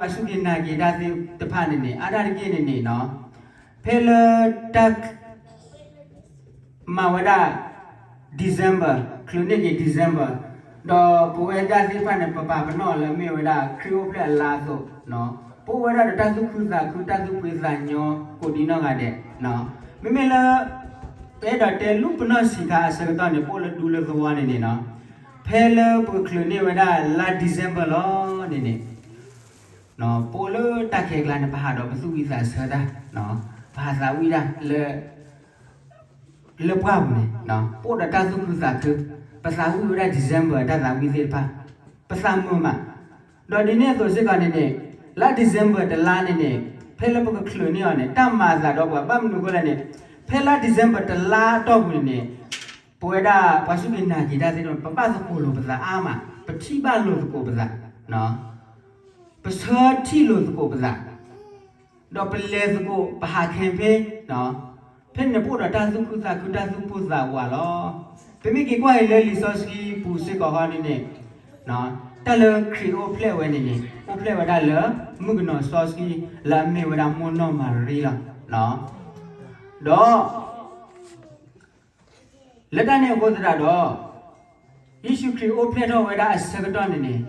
ပှၤစူၢ်က့ၤနာ်က့ၤတၢ်သ့ၣ်တဖၣ်န့ၣ်န့ၣ် အါဒၣ်တက့ၢ်န့ၣ်န့ၣ်နီၤ, ဖဲလၢတၢ် မၤဝဲဒၣ် December ချုးန့ၢ်က့ၤ December, ဒီးပဝဲဒၣ်သ့ၣ်တဖၣ်န့ၣ် ပပာ်ပနီၣ်လၢအမ့ၢ်ဝဲဒၣ်ခရံာ်အိၣ်ဖျဲၣ်အလါအသိး, ပအိၣ်ဝဲဒၣ်ဒီးတၢ်သူၣ်ခုသးခု တၢ်သူၣ်ဖှံသးညီ ကိးဒံနီၢ်ဂၤဒဲး, မ့မ့ၢ်လၢ ပအဲၣ်ဒိးတဲလူပနီၢ်ဆံးခါအဆၢကတီၢ်န့ၣ် ပအိၣ်လၢဒူလၢသဝီန့ၣ်န့ၣ်နီၤ, ဖဲလၢပချုးန့ၢ်ဝဲဒၣ်လါ December လီၤန့ၣ်န့ၣ် ပအိၣ်လၢတၢ်ခဲကျါန့ၣ် ပဟးဒီးပသူၣ်ဝံၣ်သးဆၢတၢ်, ပဟးသးဝံၣ်တၢ်လၢ လၢပှၢ်ပူၤန့ၣ် ပအိၣ်ဒီးတၢ်သူၣ်ခုသးခု, ပသးဝံၣ်ဝဲဒၣ် December တၢ်သးဝံၣ်သ့ၣ်တဖၣ်, ပသးမုာ်မး, ဒီးဒ်န့ၣ်အသိးစ့ၢ်ကီးန့ၣ်န့ၣ် လါ December တလါန့ၣ်န့ၣ် ဖဲလၢပကချုးန့ၢ်အီၤန့ၣ် တၢ်မၤအသးဒီးပှၤ ဘၣ်မနုၤအဃိလဲၣ်န့ၣ် ဖဲလါ December တလါအတီၢ်ပူၤန့ၣ်န့ၣ် ပဝဲဒၣ်ပှၤစူၢ်က့ၤနာ်က့ၤတၢ်သ့ၣ်တဖၣ် ပဘၣ်သကိးလိာ်ပသးအါမး, ပထံၣ်ဘၣ်လိာ်သကိးပသး ပဆၢထံၣ်လိာ်သကိးပသး, ဒီးပလဲၤသကိး ပဟး campaign, ဖဲန့ၣ်ပအိၣ်ဒီးတၢ်သူၣ်ခုသးခု တၢ်သူၣ်ပိၢ်သးဝးလီၤ. ပမ့ၢ်က့ၤကွၢ်က့ၤလၢလံာ်စီဆှံပူၤစ့ၢ်ကီးဃီန့ၣ်န့ၣ် တၢ်လၢခရံာ်အိၣ်ဖျဲၣ်ဝဲန့ၣ်န့ၣ် အိၣ်ဖျဲၣ်ဝဲဒၣ်လၢ မုၣ်ကနီၤစီဆှံ လၢအမ့ၢ်ဝဲဒၣ်မိၢ်နီၢ်မၤရံလီၤ. ဒီး လၢတၢ်န့ၣ်အဃိသတးဒီး ယ့ၣ်ၡူးခရံာ်အိၣ်ဖျဲၣ်ထီၣ်ဝဲဒၣ်အဆၢကတီၢ်န့ၣ်န့ၣ်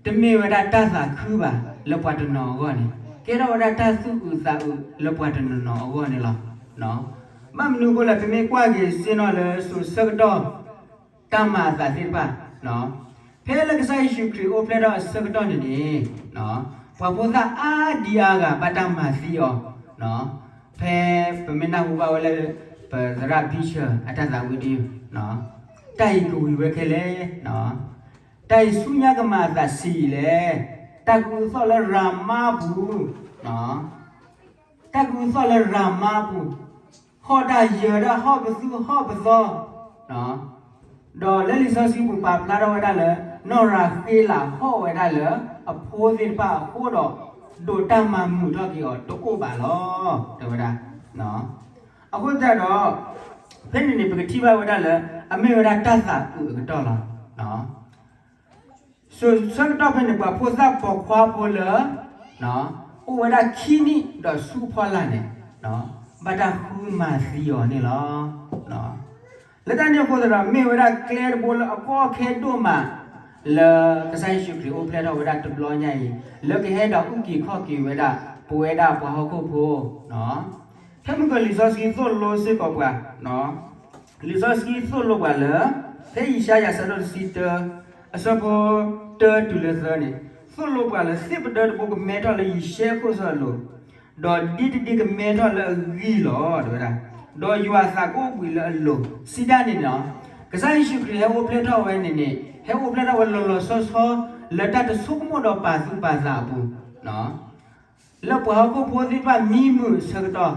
တမ့ၢ်ဝဲဒၣ်တၢ်သးခုဘၣ် လၢပှၤတနီၤအဂီၢ်န့ၣ် ကဲထီၣ်ဝဲဒၣ်တၢ်သူၣ်အုးသးအုးလၢပှၤတနီၤနီၤအဂီၢ်န့ၣ်လီၤ. ဘၣ်မနုၤအဃိလဲၣ် ပမ့ၢ်ကွၢ်က့ၤဆ့ၣ်နီၤလၢစိၤဆၢကတီၢ် တၢ်မၤအသးသ့ၣ်တဖၣ် ဖဲလၢကစၢ်ယ့ၣ်ၡူးခရံာ်အိၣ်ဖျဲၣ်ထီၣ်အဆၢကတီၢ်န့ၣ်န့ၣ် ပှၤဖိသၣ်အါဒံအါဂၤဘၣ်တၢ်မၤသံအီၤ, ဖဲပမ့ၢ်နၢ်ဟူဘၣ်ဝဲလၢ ပသရၣ်ဘံၣ်ဆၢၣ်အတၢ်သးဝံၣ်ဒ် တၢ်အံၤကဝံၤဝဲခဲလၢာ်, တၢ်အံၤဆူညါကမၤအသးဆံးအံၤလဲၣ်, တၢ်ကအုးသီၣ်လၢရၤမါပူၤ တၢ်ကအုးသီၣ်လၢရၤမါပူၤ, ဟီၣ်တၢ်ယၢၤတၢ်ဟီၣ်ပသူၣ်ဟီၣ်ပသီ, ဒီးလၢလံာ်စီဆှံပူၤပာ်ဖျါထီၣ်ဝဲဒၣ်လၢ နီၢ်ရၤဃ့လးဟီၣ်ဝဲဒၣ်လၢအဖိသ့ၣ်တဖၣ်အဃိဒီး ဒိးတၢ်မၤမုာ်ထီၣ်က့ၤအီၤတအိၣ်ဘၣ်လီၤ တဲဝဲဒၣ်. အဃိသတးဒီး ဖဲန့ၣ်န့ၣ် ပကထံၣ်ဘၣ်ဝဲဒၣ်လၢ အမ့ၢ်ဝဲဒၣ်တၢ်သးအုးအကတီၢ်လီၤ. စိၤဆၢကတီၢ်ဖဲန့ၣ် ပှၤဖိသၣ်ပိာ်ခွါဖိလၢ အိၣ်ဝဲဒၣ်ခံနံၣ်ဒီးဆူအဖီလာ်န့ၣ် ဘၣ်တၢ်ဃုမၤသံအီၤန့ၣ်လီၤ. လၢတၢ်န့ၣ်အဃိသတးဒီး မ့ၢ်ဝဲဒၣ်ကျဲတဘိလၢအကီအခဲဒိၣ်မး လၢကစၢ်ယ့ၣ်ၡူးခရံာ်အိၣ်ဖျဲၣ်ထီၣ်ဝဲဒၣ်တဘျီညါအံၤ လၢကဟဲဒီးအုၣ်က့ၤခီၣ်က့ၤဝဲဒၣ် ပဝဲဒၣ်ပှၤဟီၣ်ခိၣ်ဖိ ဖဲမုၣ်ကီၤလံာ်စီဆှံသိၣ်လိစ့ၢ်ကီးပှၤ လံာ်စီဆှံသိၣ်လိပှၤလၢ ဖဲယၡါယၤအဆၢဒိၣ်တဆံတၢ အဆၢဖိတၢတုၤလၢသၢန့ၣ် သိၣ်လိပှၤလၢသ့ၣ်ပဒၢတဘိကမဲထီၣ်လၢယံၤၡဲခိၣ်ဆၢအလိၤ, ဒီးဒ့တဒ့ကမဲထီၣ်လၢအဂံၢ်လီၤ တဲဝဲဒၣ်, ဒီးယွၤအသးကအိၣ်ဘှံးလၢအလိၤ, စံးတၢ်န့ၣ်န့ၣ်လီၤ. ကစၢ်ယ့ၣ်ၡူးခရံာ်ဟဲအိၣ်ဖျဲၣ်ထီၣ်ဝဲန့ၣ်န့ၣ် ဟဲအိၣ်ဖျဲၣ်ထီၣ်ဝဲလီၤလီၤဆီဆီ လၢတၢ်တဆိကမိၣ်ဒီးပာ်သူၣ်ပာ်သးအပူၤ လၢပှၤဟီၣ်ခိၣ်ဖိသ့ၣ်တဖၣ်မံမုာ်အဆၢကတီၢ်,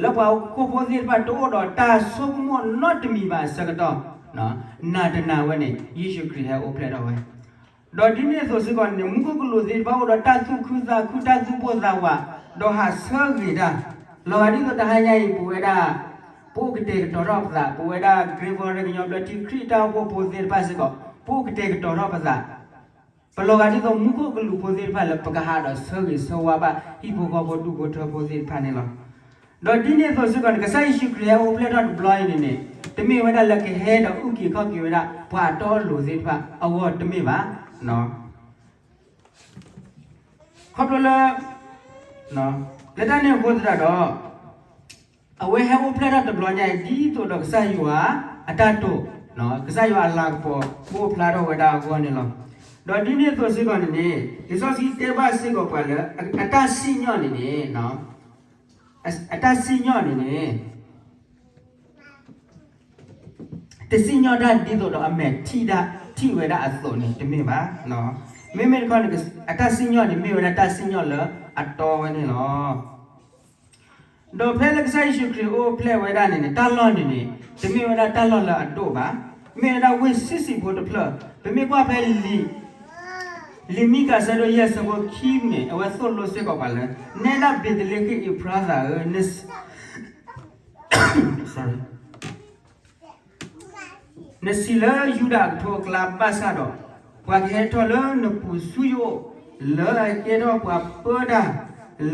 လၢပှၤဟီၣ်ခိၣ်ဖိသ့ၣ်တဖၣ်တအိၣ်ဒီးတၢ်ဆိကမိၣ်နီတမံၤဘၣ်အဆၢကတီၢ်, နၤတနၤဝဲန့ၣ် ယ့ၣ်ၡူးခရံာ်ဟဲအိၣ်ဖျဲၣ်ထီၣ်ဝဲ, ဒီးဒ်န့ၣ်အသိးစ့ၢ်ကီးန့ၣ် မူခိၣ်ကလူးသ့ၣ်တဖၣ်အိၣ်ဒီးတၢ်သူၣ်ခုသးခု တၢ်သူၣ်ပိၢ်သးဝး, ဒီးဟးဆၢဂ့ၤတၢ်, လီၤဂာ်ဒ်သိးတဟါညါအံၤ ပဝဲဒၣ် ပအိၣ်ကတဲာ်ကတီၤထီၣ်ပသး, ပဝဲဒၣ် Great Warrior ကညီဘျၢထံခရံာ်တၢ်အိၣ်ဖှိၣ်ဖိသ့ၣ်တဖၣ်စ့ၢ်ကီး ပအိၣ်ကတဲာ်ကတီၤထီၣ်ပသး ပလီၤဂာ်ဒ်သိးမူခိၣ်ကလူးဖိသ့ၣ်တဖၣ်လၢပကဟးဒီးဆၢဂ့ၤဆၢဝါဘၣ် ဟံၣ်ဖိဃီဖိဒူၣ်ဖိထၢဖိသ့ၣ်တဖၣ်န့ၣ်လီၤ. ဒီးဒ်န့ၣ်အသိးစ့ၢ်ကီးန့ၣ် ကစၢ်ယ့ၣ်ၡူးခရံာ်ဟဲအိၣ်ဖျဲၣ်ထီၣ်တဘျီအံၤန့ၣ်န့ၣ် တမ့ၢ်ဝဲဒၣ်လၢကဟဲဒီးအုၣ်က့ၤခီၣ်က့ၤဝဲဒၣ် ပှၤအတီအလိၤသ့ၣ်တဖၣ်အဂီၢ်တမ့ၢ်ဘၣ်. ခီဖျိလၢ လၢတၢ်န့ၣ်အဃိသတးဒီး အဝဲဟဲအိၣ်ဖျဲၣ်ထီၣ်တဘျီညါအံၤ ဒ်သိးဒီးကစၢ်ယွၤအတၢ်တိာ်, ကစၢ်ယွၤအလၤကပီၤကအိၣ်ဖျါထီၣ်ဝဲဒၣ်အဂီၢ်န့ၣ်လီၤ. ဒီးဒ်န့ၣ်အသိးစ့ၢ်ကီးန့ၣ်န့ၣ် လံာ်စီဆှံတဲဘၣ်စ့ၢ်ကီးပှၤလၢ အတၢ်စံၣ်ညီၣ်န့ၣ်န့ၣ် အတၢ်စံၣ်ညီၣ်န့ၣ်န့ၣ် တစံၣ်ညီၣ်တၢ်ဒ်သိးဒီးအမဲာ်ထံၣ်ဒၣ်ထံၣ်ဝဲဒၣ်အသိးန့ၣ် တမ့ၢ်ဘၣ်. မ့မ့ၢ်တခီန့ၣ် အတၢ်စံၣ်ညီၣ်န့ၣ် မ့ၢ်ဝဲဒၣ်တၢ်စံၣ်ညီၣ်လၢအတီဝဲန့ၣ်လီၤ. ဒီးဖဲလၢကစၢ်ယ့ၣ်ၡူးခရံာ်အိၣ်ဖျဲၣ်ဝဲဒၣ်န့ၣ်န့ၣ် တၢ်လီၢ်န့ၣ်န့ၣ် တမ့ၢ်ဝဲဒၣ်တၢ်လီၢ်လၢအဒိၣ်ဘၣ်, မ့ၢ်ဝဲဒၣ်ဝ့ၢ်ဆံးဆံးဖိတဖျၢၣ်, ပမ့ၢ်ကွၢ်ဖဲလံာ် လံာ်မံကၤအဆၢဒိၣ်ယဲၢ်အဆၢဖိခံန့ၣ် အဝဲသိၣ်လိစ့ၢ်ကီးပှၤလၢ နဲဒၣ်ဘ့းသလ့ဃ့ၣ်အ့ဖြါသၣ်ဧၢ, နဆံးလၢယူဒၤအကထိအကျါဘၣ်ဆၣ်ဒီး ပှၤကဟဲထီၣ်လၢနပူၤဆူယအိၣ် လၢအကဲထီၣ်ပှၤပၢတၢ်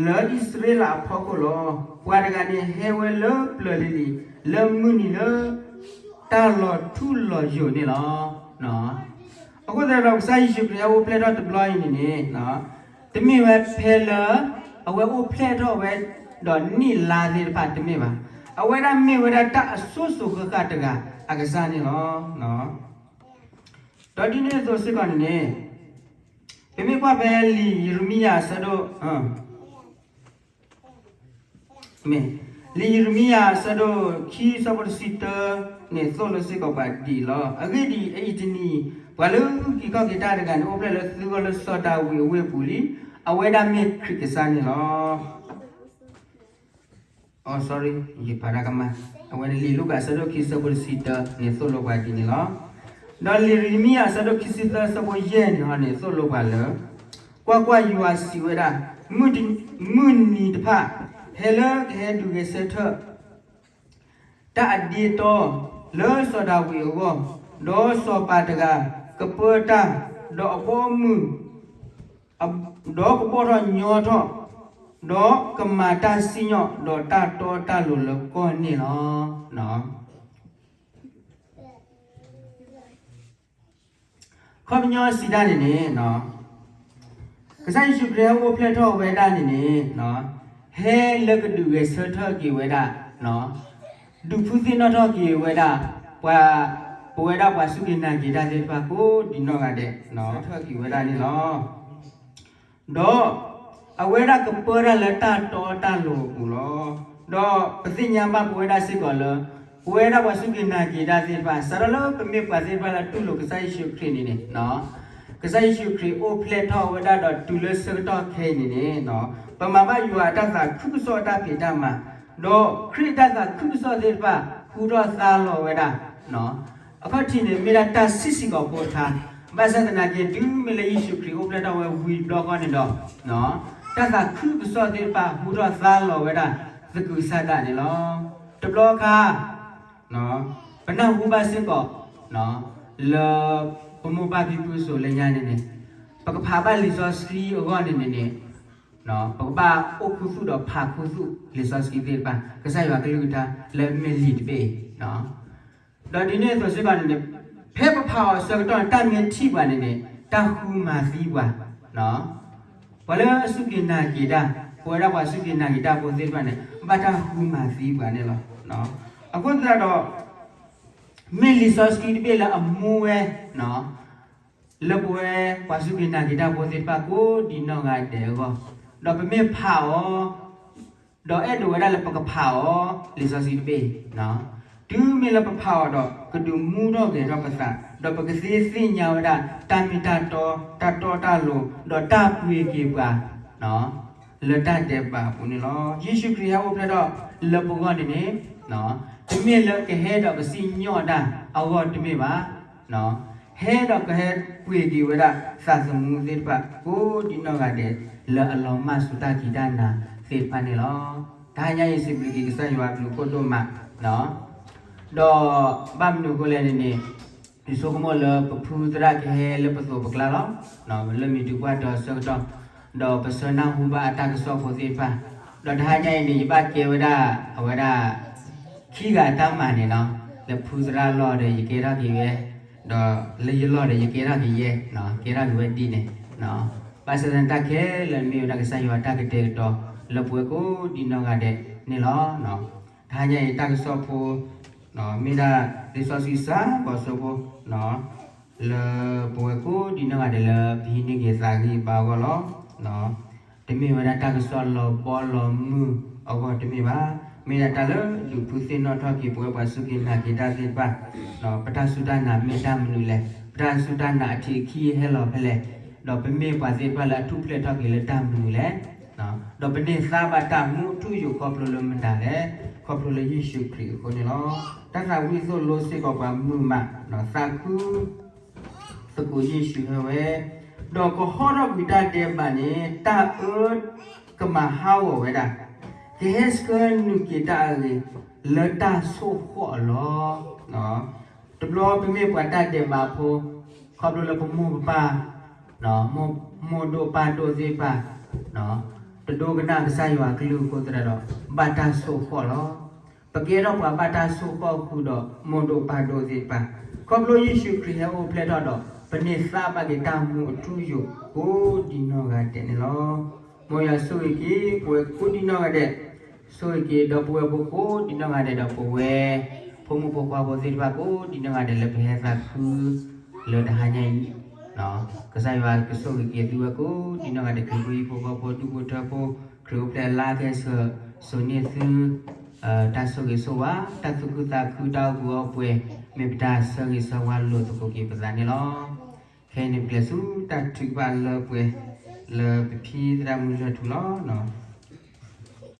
လၢအံၣ်စရ့လးအဖီခိၣ်လီၤ. ပှၤတဂၤန့ၣ်ဟဲဝဲလၢပျၢၤလံၤလံၤ လၢမုၢ်နံၤလၢ တၢ်လီၤထူလီၤယိာ်န့ၣ်လီၤ. အဃိသတးဒီး ကစၢ်ယ့ၣ်ၡူးခရံာ်ဟဲအိၣ်ဖျဲၣ်ထီၣ်တဘျီအံၤန့ၣ်န့ၣ် တမ့ၢ်ဝဲဖဲလၢ အဝဲအိၣ်ဖျဲၣ်ထီၣ်ဝဲ ဒီးနံၣ်လါသ့ၣ်တဖၣ်တမ့ၢ်ဘၣ်. အဝဲဒၣ်မ့ၢ်ဝဲဒၣ်တၢ်အစိၤစိၤဃၣ်ဃၣ်တဂၤအကစၢ်န့ၣ်လီၤ. ဒီးဒ်န့ၣ်အသိးစ့ၢ်ကီးန့ၣ်န့ၣ် ပမ့ၢ်ကွၢ်ဖဲလံာ်ယရမံယၤအဆၢဒိၣ် မ့ၢ် လံာ်ယရမံယၤအဆၢဒိၣ်ခံ အဆၢဖိတဆံတၢန့ၣ် သိၣ်လိစ့ၢ်ကီးပှၤဒ်အံၤလီၤ. အဂ့ၢ်ဒ်အံၤ, အအံၤတနံၤ ပှၤလၢအုၣ်က့ၤခီၣ်က့ၤတၢ်တဂၤန့ၣ် အိၣ်ဖျဲၣ်လၢသုဂီၢ်လၢစီၤဒၤဝံးအဝ့ၢ်အပူၤလံ. အဝဲဒၣ်မ့ၢ်ခရံာ်ကစၢ်န့ၣ်လီၤ. အိ sorry, ယဖးတၢ်ကမၣ်. အဝဲန့ၣ်လံာ်လူၤကၣ်အဆၢဒိၣ်ခံ အဆၢဖိတဆံတၢန့ၣ် သိၣ်လိပှၤဒ်န့ၣ်လီၤ. ဒီးလံာ်ယရမံယၤအဆၢဒိၣ်ခံဆံသၢ အဆၢဖိယဲၢ်န့ၣ်ဟီန့ၣ် သိၣ်လိပှၤလၢ ကွၢ်ကွၢ်, ယွၤစံးဝဲဒၣ်, မုၢ်တ, မုၢ်နံၤတဖၣ် ဟဲလၢကဟဲဒုးဂဲၤဆၢထၢၣ် တၢ်အဒ့တီ လၢစီၤဒၤဝံးအဂီၢ်, ဒီးစီၤပၤတဂၤကပၢတၢ်, ဒီးအဘီအမုၢ်, ဒီးကဘီၣ်ထီၣ်ညီထီၣ်, ဒီးကမၤတၢ်စံၣ်ညီၣ်, ဒီးတၢ်တီတၢ်လိၤလၢကီၢ်န့ၣ်လီၤ. ခီပညီစံးတၢ်န့ၣ်န့ၣ်, ကစၢ်ယ့ၣ်ၡူးခရံာ်ဟဲအိၣ်ဖျဲၣ်ထီၣ်ဝဲဒၣ်န့ၣ်န့ၣ်, ဟဲလၢကဒုးဂဲၤဆၢထၢၣ်က့ၤဝဲဒၣ်, ဒုးဖုသ့ၣ်နီၣ်ထီၣ်က့ၤဝဲဒၣ်, ပှၤ, ပဝဲဒၣ်ပှၤစူၢ်က့ၤနာ်က့ၤတၢ်သ့ၣ်တဖၣ်ကိးဒ်နီၢ်ဂၤဒဲး, ဆၢထၢၣ်က့ၤဝဲဒၣ်န့ၣ်လီၤ. ဒီးအဝဲဒၣ်ကပၢတၢ်လၢတၢ်တီတၢ်လိၤအပူၤလီၤ. ဒီးပသ့ၣ်ညါဘၣ်ပဝဲဒၣ်စ့ၢ်ကီးလၢ ပဝဲဒၣ်ပှၤစူၢ်က့ၤနာ်က့ၤတၢ်သ့ၣ်တဖၣ် စးထီၣ်လၢပမ့ၢ်ပှၤသ့ၣ်တဖၣ်လၢတူၢ်လိာ်ကစၢ်ယ့ၣ်ၡူးခရံာ်န့ၣ်န့ၣ်, ကစၢ်ယ့ၣ်ၡူးခရံာ်အိၣ်ဖျဲၣ်ထီၣ်ဝဲဒၣ်ဒီးတုၤလၢဆၢကတီၢ်ခဲအံၤန့ၣ်န့ၣ်, ပမၤဘၣ်ယွၤအတၢ်သးခုကစီၣ်အတၢ်ဖံးတၢ်မၤ, ဒီးခရံာ်အတၢ်သးခုကစီၣ်သ့ၣ်တဖၣ်ဟူထီၣ်သါလီၤဝဲဒၣ် အခီၣ်ထံးန့ၣ် မ့ၢ်ဒၣ်တၢ်ဆံးဆံးကိာ်ဖိထါ, ဘၣ်ဆၣ်သနာ်က့ တုၤမ့ၢ်လၢယ့ၣ်ၡူးခရံာ်အိၣ်ဖျဲၣ်ထီၣ်ဝဲဝံၤတဘျီဃီန့ၣ်ဒီး, တၢ်သးခုကစီၣ်သ့ၣ်တဖၣ်ဟူထီၣ်သါလီၤဝဲဒၣ် သကုၤဆးဒးန့ၣ်လီၤ. တဘျီခါ ပနၢ်ဟူဘၣ်စ့ၢ်ကီး လၢပမိၢ်ပၢ်ဖံဖုစိၤလၢညါန့ၣ်န့ၣ်, ပကဖးဘၣ်လံာ်စီဆှံအဂီၢ်န့ၣ်န့ၣ်န့ၣ်, ပကဘၣ်အိၣ်ခူသူၣ်ဒီးဖးခူသူၣ်လံာ်စီဆှံသ့ၣ်တဖၣ် ကစၢ်ယွၤကလုၢ်ကထါလၢမ့ၢ်လံာ်တဘ့ၣ်အံၤ, ဒီးဒ်န့ၣ်အသိးစ့ၢ်ကီးန့ၣ်န့ၣ်, ဖဲပဖးအီၤအဆၢကတီၢ်န့ၣ် တၢ်မ့ၢ်ထံၣ်ပှၤန့ၣ်န့ၣ် တၢ်ဃုမၤသံပှၤ, ပှၤလၢအစူၢ်က့ၤနာ်က့ၤတၢ်, ပဝဲဒၣ်ပှၤစူၢ်က့ၤနာ်က့ၤတၢ်ဖိသ့ၣ်တဖၣ်န့ၣ် ဘၣ်တၢ်ဃုမၤသံပှၤန့ၣ်လီၤ. အဃိသတးဒီး မ့ၢ်လံာ်စီဆှံတဘ့ၣ်လၢအမူဝဲ လၢပဝဲပှၤစူၢ်က့ၤနာ်က့ၤတၢ်ဖိသ့ၣ်တဖၣ်ကိးဒ်နီၢ်ဂၤဒဲးအဂီၢ်, ဒီးပမ့ၢ်ဖးအီၤ, ဒီးအဲၣ်ဒိးဝဲဒၣ်လၢပကဖးအီၤ လံာ်စီဆှံတဘ့ၣ်, တုၤမ့ၢ်လၢပဖးအီၤဒီး ကဒုးမူထီၣ်ဂဲၤထီၣ်ပသး, ဒီးပကသ့သ့ၣ်ညါဝဲဒၣ် တၢ်မ့ၢ်တၢ်တီ, တၢ်တီတၢ်လိၤ, ဒီးတၢ်ပှ့ၤက့ၤပှၤ လၢတၢ်ဒဲးဘးအပူၤန့ၣ်လီၤ. ယ့ၣ်ၡူးခရံာ်ဟဲအိၣ်ဖျဲၣ်ထီၣ်လၢပဂီၢ်န့ၣ်န့ၣ်, တမ့ၢ်လၢကဟဲဒီးကစံၣ်ညီၣ်တၢ်အဂီၢ်တမ့ၢ်ဘၣ်, ဟဲဒီးကဟဲပှ့ၤက့ၤဝဲဒၣ်သးသမူသ့ၣ်တဖၣ် ကိးဒ်နီၢ်ဂၤဒဲး လၢအလီၤမၢ်ဆူၣ်တၢ်ခံးတၢ်နၤသ့ၣ်တဖၣ်န့ၣ်လီၤ. တဟါညါအံၤ စံးဘျုးက့ၤကစၢ်ယွၤအဘျုးအဖှိၣ်ဒိၣ်မး, ဒီးဘၣ်မနုၤအဃိလဲၣ်န့ၣ်န့ၣ်, ယဆိကမိၣ်လၢပဖုသရၣ်ကဟဲလၢပသိးပကျါလီၤ, လၢမုၢ်တပှၢ်ဒီးဆၢကတီၢ်, ဒီးပဆၢနၢ်ဟူဘၣ်အတၢ်ကစီၣ်ဖိသ့ၣ်တဖၣ်, ဒီးတဟါညါအံၤန့ၣ် ယဘၣ်ကဲဝဲဒၣ် အဝဲဒၣ် ခံဂၤအတၢ်မၤန့ၣ်လီၤ. လၢဖုသရၣ်လီၢ်ဒီး ယကဲထီၣ်က့ၤဝဲ, ဒီးလၢယလီၢ်ဒီး ယကဲထီၣ်က့ၤယဲ, ကဲထီၣ်က့ၤဝဲဒ်န့ၣ်, ဘၣ်ဆၣ်သနာ်က့ တၢ်ခဲလၢာ်မ့ၢ်ဝဲဒၣ်ကစၢ်ယွၤအတၢ်ကတဲာ်ကတီၤ လၢပဝဲကိးဒ်နီၢ်ဂၤဒဲးန့ၣ်လီၤ. တဟါညါအံၤတၢ်ကစီၣ်ဖိ မ့ၢ်ဒၣ်လံာ်စီဆှံစၢ်ဘီၣ်စၢဖိ လၢပဝဲကိးဒ်နီၢ်ဂၤဒဲးလၢပဟံးန့ၢ်က့ၤသးဂံၢ်ဘါအဂီၢ်လီၤ. တမ့ၢ်ဝဲဒၣ်တၢ်ကစီၣ်လီၤဘီလီၤမုၢ်အဂီၢ်တမ့ၢ်ဘၣ်. မ့ၢ်ဒၣ်တၢ်လၢဒုးဖုသ့ၣ်နီၣ်ထီၣ်က့ၤပဝဲပှၤစူၢ်က့ၤနာ်က့ၤတၢ်သ့ၣ်တဖၣ်, ပတၢ်စူၢ်တၢ်နာ်မ့ၢ်တၢ်မနုၤလဲၣ်, ပတၢ်စူၢ်တၢ်နာ်အထံးအကီၢ်ဟဲလီၤဖဲလဲၣ်, ဒီးပမ့ၢ်ပှၤသ့ၣ်တဖၣ်လၢအထူၣ်ဖျဲးထီၣ်က့ၤလၢတၢ်မနုၤလဲၣ်, ဒီးပန့ၢ်သါဘၣ်တၢ်မူထူယိာ်ခီဖျိလၢမတၤလဲၣ်, ခီဖျိလၢယ့ၣ်ၡူးခရံာ်အဃိန့ၣ်လီၤ. တၢ်သးဝံၣ်သိၣ်လိစ့ၢ်ကီးပှၤမုာ်မး, သးခု သကိးယ့ၣ်ၡူးဟဲဝဲ, ဒီးကဟီထီၣ်ကွံာ်တၢ်ဒဲးဘးန့ၣ် တၢ်အၢကမၤဟးဂီၤဝဲဒၣ်, ကဟဲဆှၢနုာ်က့ၤတၢ်အဂ့ၤ လၢတၢ်ဆိၣ်ဃီၣ်အလီၢ်. တဘျီပမ့ၢ်ပှၤတၢ်ဒဲးဘးဖိ, ခီဖျိလၢပမိၢ်ပပၢ်, မိၢ် မိၢ်ဒိၣ်ပၢ်ဒိၣ်သ့ၣ်တဖၣ် တဒိကနၣ်ကစၢ်ယွၤအကလုၢ်အဃိသတးဒီး ဘၣ်တၢ်ဆိၣ်ဃီၣ်လီၤ. ပကဲထီၣ်ပှၤဘၣ်တၢ်ဆိၣ်ဃီၣ်ဃုာ်ဒီး မိၢ်ဒိၣ်ပၢ်ဒိၣ်သ့ၣ်တဖၣ်, ခီဖျိယ့ၣ်ၡူးခရံာ်ဟဲအိၣ်ဖျဲၣ်ထီၣ်ဒီး ပန့ၢ်သါဘၣ်က့ၤတၢ်မူအထူအယိာ်ကိးဒံးနီၢ်ဂၤဒဲးန့ၣ်လီၤ. မ်ယွၤဆိၣ်ဂ့ၤက့ၤပဝဲကိးဒံးနီၢ်ဂၤဒဲး, ဆိၣ်ဂ့ၤက့ၤဒီပုၢ်ဝဲၢ်ဖိကိးဒံးနီၢ်ဂၤဒဲးဒီး ပဝဲ ဖိမုၣ်ဖိခွါဖိသ့ၣ်တဖၣ်ကိးဒံးနီၢ်ဂၤဒဲးလၢပဟဲသးခု လၢတဟါညါအံၤ, ကစၢ်ယွၤကဆိၣ်ဂ့ၤက့ၤသုဝဲကိးဒံးနီၢ်ဂၤဒဲး ခရံာ်ဖိအဟံၣ်ဖိဃီဖိ ဒူၣ်ဖိထၢဖိ, ခရံာ်အိၣ်ဖျဲၣ်အလါကဟဲဆှၢစိာ်န့ၢ်သု တၢ်ဆိၣ်ဂ့ၤဆိၣ်ဝါ, တၢ်သူၣ်ခုသးခု, တၢ်အိၣ်ကူအိၣ်ပှဲၤ, မ့ၢ်ပတၢ်ဆၢဂ့ၤဆၢဝါလိာ်သကိးက့ၤပသးန့ၣ်လီၤ. ခဲအံၤန့ၣ် ပကျဲးစၢးတၢ်ထုကဖၣ်လၢပှဲၤ လၢပဖံသရၣ်မုၣ်လၢၢ်ထူလီၤ.